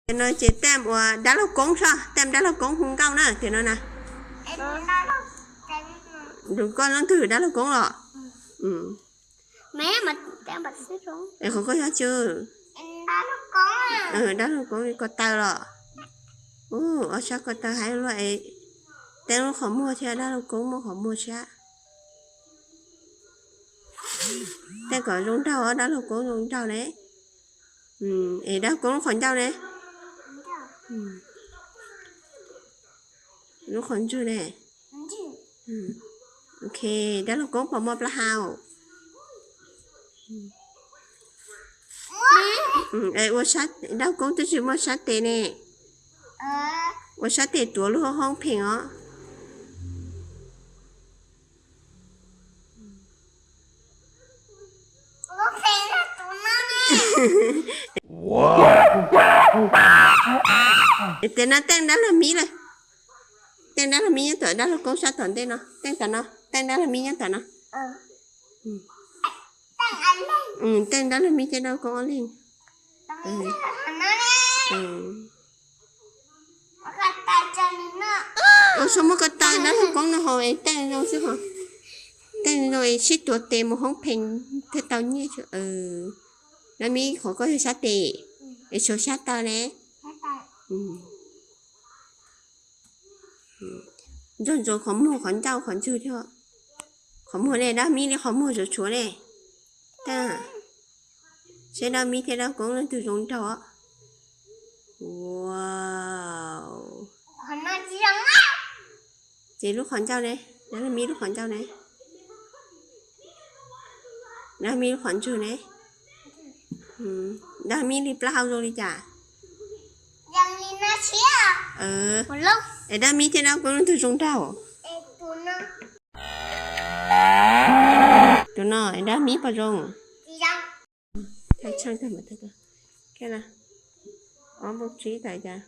Ces no ces tem ua dab laug koob soj, tem dab laug koob hu nkauj na, tias no na. Koj leej twg dab laug koob los? Es qhov koj yog tsw? Dab laug koob ko taw los? Ua, ob sab ko taw haib luaj es. Teeb lub qhov muag thiab dab laug koob muaj qhov muag siab. Tej kom zoo nraug, dab laug koob zoo nraug ne. Es dab laug koob lub qhov ncauj ne? Lub qhov ntswg ne? Ok, dab laug koob puas muaj plab hau? Dab laug koob twb tsis muaj sab tes ne. Ua sab tes tuav lub hoob pheem os. Tes no teej dab laug mib lawm. Teej dab laug mib nyob tom dab laug koob sab tom ntej no, teej tom no, teej dab laug mib nyob tom no. Teej dab laug mib thiab dab laug koob ob leeg. Ua txhob muab ko taw dab laug koob no hauv es teej zoo xwb ho. Teej zoo es sib tuav tes mus hoob pheem thiaj tau nyiaj. Dab mib qhov koj yog sab tes, es tshuav sab taw ne. Ntsuag ntsuav qhov muag qhov ncauj qhov ntswg thiab. Qhov muag ne, dab mib li qhov muag tsuav tshuav ne. Seb dab mib thiab dab koob leej twg zoo nraug. Ces lub qhov ncauj ne, dab mib lub qhov ncauj ne. Dab mib lub qhov ntswg ne. Dab mib li plab hau zoo li cas? Es dab mib thiab dab koob leej twg zoo nraug? Tus no, dab mib puas zoo? Ob npaug tsib tas cas?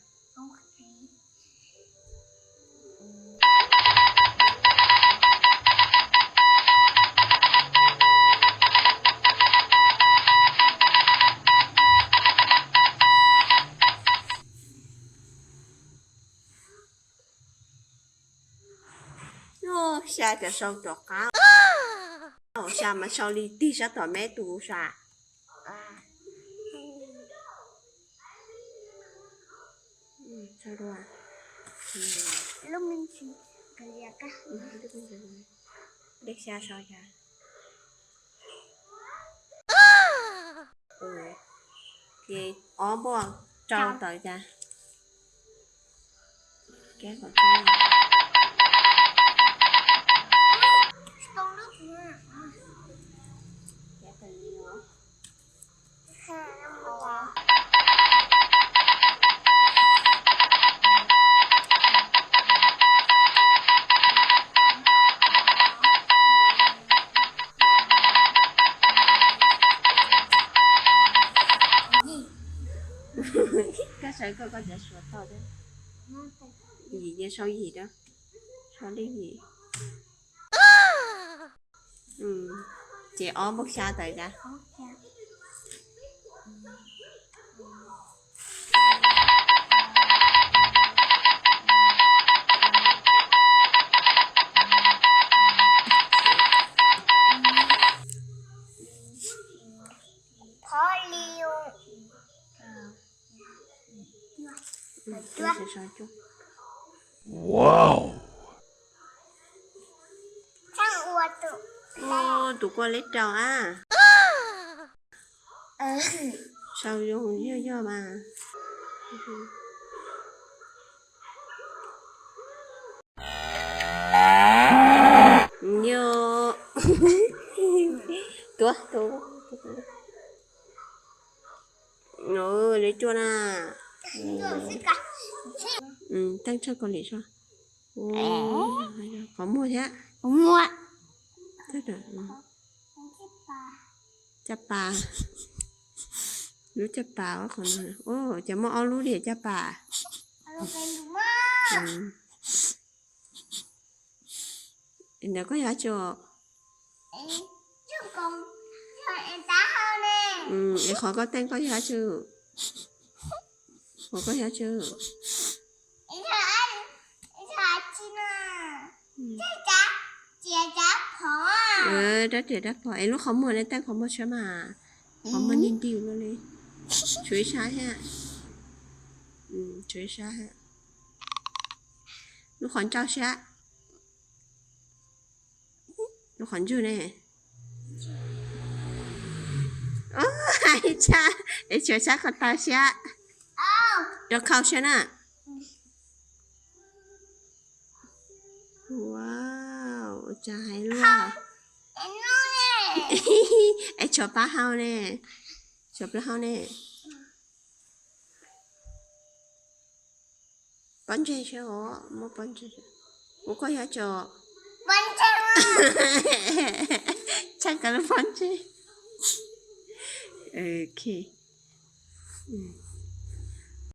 Xya cov sau tom qab, xya mas sau li tig sab tom me tus sa. Dej xya sau cas? Ces ob npuaj rau tawm cas? Koj sawv koj koj txav suav tau thiab. Yim ces sau yim rau, sau li yim. Ces ob npaug xya tawm cas? Tus kua leb rau a. Sau zoo yog yog mas. Yog tuav, tuav, leb cua na. Teej tshaj kaus lim so. Qhov muag thiab. Caj pas. Lub caj pas qhov no. Ces muaj ob lub li caj pas. Ntawd koj yog dab tsi? Es qhov koj teej koj yog dab tsi? Qhov koj xyab tsawb. Rab riam rab phom es lub qhov muag ne, tej qhov muag tshiab mas, qhov muag nti nti ua luaj li. Tshuav ib sab thiab, tshuav ib sab thiab. Lub qhov ntsauj siab, lub qhov ntswg ne. Hais tshaj, es tshuav sab ko taw siab, rau khau siab na. Wow, ua cas hais luaj. Es tshuav plaub hau ne, tshuav plaub hau ne. Pob ntseg seb, muab pob ntseg. Ua koj xyab tso. Tshaj kawg lub pob ntseg. Ok.